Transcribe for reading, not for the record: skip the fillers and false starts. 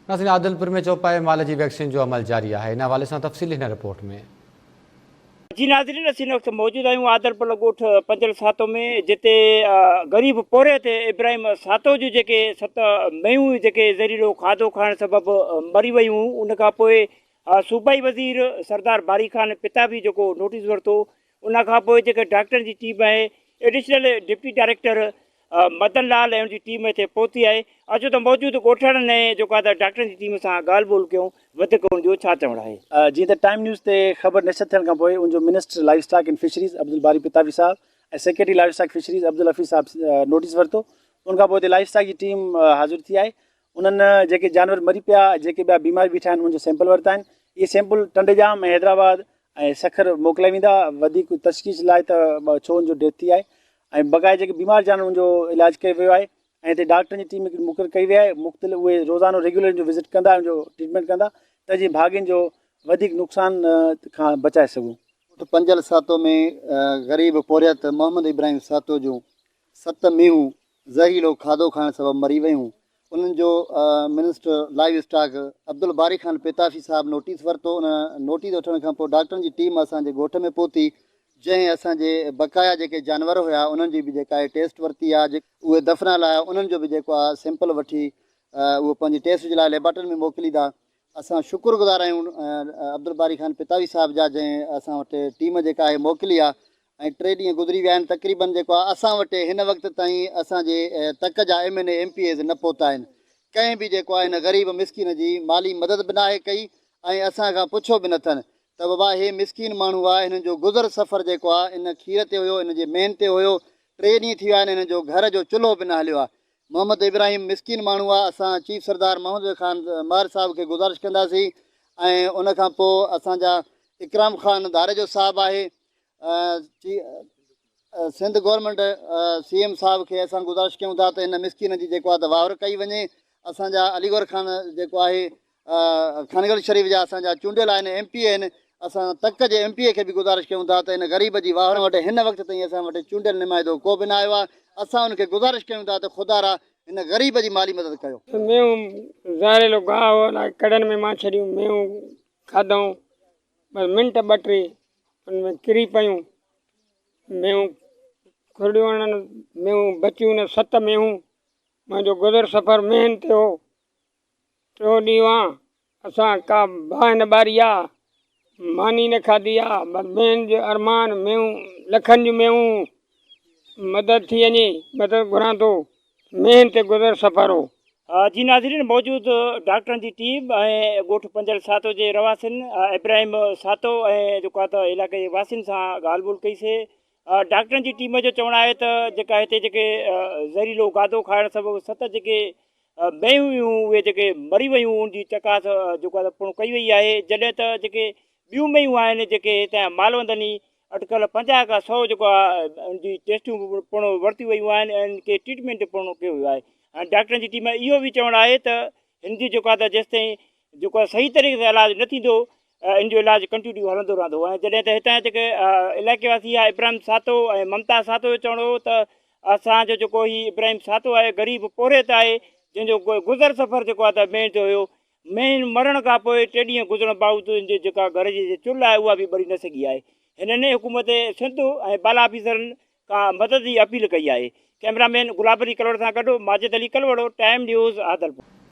ناظرين عادلپور ۾ چوپائي مال جي ويڪسين جو عمل جاري آهي ان حوالي سان تفصيل هن رپورٽ ۾. جي ناظرين اسين هن وقت موجود آهيون عادلپور ڳوٺ پنجل ساتو ۾ جتي غريب پورهيت ابراهيم ساتو جون جيڪي ست مينهون جيڪي زهريلو کاڌو کائڻ سبب مري ويون ان کان پوء صوبائي وزير سردار باري خان پتافي جيڪو نوٽيس ورتو ان کان پوء جيڪي ڊاڪٽرن جي ٽيم آهي additional deputy director Madan Lal ۽ ان جي ٽيم هتي پهتي آهي اچو ته موجود ڳوٺاڻن ۽ جيڪو آهي ته ڊاڪٽرن جي ٽيم سان ڳالهه ٻولهه ڪيون وڌيڪ ان جو ڇا چوڻ آهي. جيئن ته ٽائيم نيوز تي خبر نشر ٿيڻ کان پوء ان جو minister livestock and fisheries Abdul Bari Pitafi صاحب ۽ secretary live stock fisheries Abdul Hafeez صاحب نوٽيس ورتو ان کان پوء هتي لائيو اسٽاڪ جي ٽيم حاضر ٿي آهي انهن جيڪي جانور مري پيا ۽ جيڪي ٻيا بيمار بيٺا آهن انهن جو سيمپل ورتا آهن اهي سيمپل ٽنڊي ڄام ۽ حيدرآباد ۽ سکر موڪليا ويندا وڌيڪ تشخيص لاء ته ڇو ان جو ڊيٿ ٿي آهي ۽ بقايا جيڪي بيمار جانور ان جو علاج ڪيو ويو آهي ۽ هتي ڊاڪٽرن جي ٽيم هڪڙي مقرر ڪئي وئي آهي مختلف اهي روزانو ريگيولر ان جو وزٽ ڪندا ان جو ٽريٽمينٽ ڪندا ته جيئن ڀاڳين جو وڌيڪ نقصان کان بچائي سگهون. ڳوٺ پنجل ساتو ۾ غريب پورهيت محمد ابراهيم ساتو جون ست مينهون زهريلو کاڌو کائڻ سبب مري ويون، انهن جو minister livestock Abdul Bari Khan Pitafi صاحب نوٽيس ورتو، ان نوٽيس وٺڻ کان پوء ڊاڪٽرن جي ٽيم اسان جي ڳوٺ ۾ پهتي، جنهن اسان جي بقايا جيڪي جانور هيا انهن جي به جيڪا آهي ٽيسٽ ورتي آهي، اهي دفنايل آهي انهن جو به جيڪو آهي سيمپل وٺي اهو پنهنجي ٽيسٽ جي لاء ليبارٽرين ۾ موڪليندا، اسان شڪر گذار آهيون عبدالباري خان پتافي صاحب جا جنهن اسان وٽ ٽيم جيڪا آهي موڪلي آهي ۽ ٽي ڏينهن گذري ويا آهن تقريبن جيڪو آهي اسان وٽ هن وقت تائين اسان جي تڪ جا M N A M P As نه پهتا آهن ڪنهن به جيڪو آهي هن غريب مسڪين جي مالي مدد به ناهي ڪئي ۽ اسان کان پڇيو به نه اٿن ته بابا هي مسڪين ماڻهو آهي هنن جو گذر سفر جيڪو آهي ان کير تي هيو ان جي مينهن تي هيو ٽي ڏينهن ٿي ويا آهن هنن جو گهر جو چلهو به نه هليو آهي محمد ابراهيم مسڪين ماڻهو آ اسان چيف سردار محمد خان مهر صاحب کي گذارش ڪنداسين ۽ ان کان پوء اسان جا اڪرام خان ڌاريجو صاحب آهي سنڌ گورنمينٽ سي ايم صاحب کي اسان گذارش ڪيون ٿا ته هن مسڪين جي جيڪو آ ته واهر ڪئي وڃي اسان جا علي گور خان جيڪو آهي خانڳڙهه شريف جا اسان جا چونڊيل آهن ايم پي اي آهن اسان تڪ جي ايم پي اي کي به گذارش ڪيون ٿا ته ان غريب جي واهر وٽ هن وقت تائين اسان وٽ چونڊيل نمائندو ڪو به نه آيو آهي اسان ان کي گذارش ڪيون ٿا ته خدارا هن غريب جي مالي مدد ڪيو. مينهون زهريلو گاهه هو الائي ڪڙن ۾ مان ڇڏيون مينهون کاڌائون بس منٽ ٻه ٽي ان ۾ ڪري پيون مينهون کرڙيون هڻن مينهون بچيون نه ست مينهون منهنجو گذر سفر مينهن تي هو. ٽيون ڏينهن آ، اسان ڪا باهه نه ٻاري آ، ماني نه کاڌي آ، بس مينهن جو ارمان، مينهون لکن جون مينهون، مدد ٿي وڃي، مدد گهران ٿو، مينهن تي گذر سفر هو. جي ناظرين موجود ڊاڪٽرن جي ٽيم ۽ ڳوٺ پنجل ساتو جي رهواسين ابراهيم ساتو ۽ جيڪو آ ته علائقي جي واسين سان ڳالهه ٻولهه ڪئي سي ڊاڪٽرن جي ٽيم جو چوڻ آهي ته جيڪا هتي جيڪي زهريلو گادو کائڻ سبب ست جيڪي مينهون هيون اهي جيڪي مري ويون ان جي چڪاس جيڪو آهي پڻ ڪئي وئي آهي جڏهن ته جيڪي ٻيون مينهون آهن جيڪي هتان مالوندني اٽڪل 50 کان 100 جيڪو آهي ان جي ٽيسٽون به پڻ ورتيون ويون آهن ۽ ان کي ٽريٽمينٽ پڻ ڪيو ويو آهي ۽ ڊاڪٽرن جي ٽيم اهو به چوڻ آهي ته هن جي جيڪو آهي ته جيستائين جيڪو آهي صحيح طريقي سان علاج نه ٿيندو ان جو علاج ڪنٽينيو هلندو رهندو ۽ جڏهن ته هتان جيڪي علائقي واسي آهي ابراهيم ساتو ۽ ممتاز ساتو جو چوڻ هو ته اسان جو جيڪو هي ابراهيم ساتو آهي غريب پورهيت آهي جنهن جو گذر سفر جيڪو آهي ته مينهن جو هيو مينهن مرڻ کان پوء ٽي ڏينهن گذرڻ باوجود ان جي جيڪا گهر جي چلهه آهي اها به ٻري نه سگهي آهي هنن حڪومت سنڌ ۽ بالا آفيسرن کان مدد جي اپيل ڪئي آهي ڪئميرا مين گلاب علي ڪلوڙ سان گڏ ماجد علي ڪلوڙو ٽائيم نيوز عادلپور.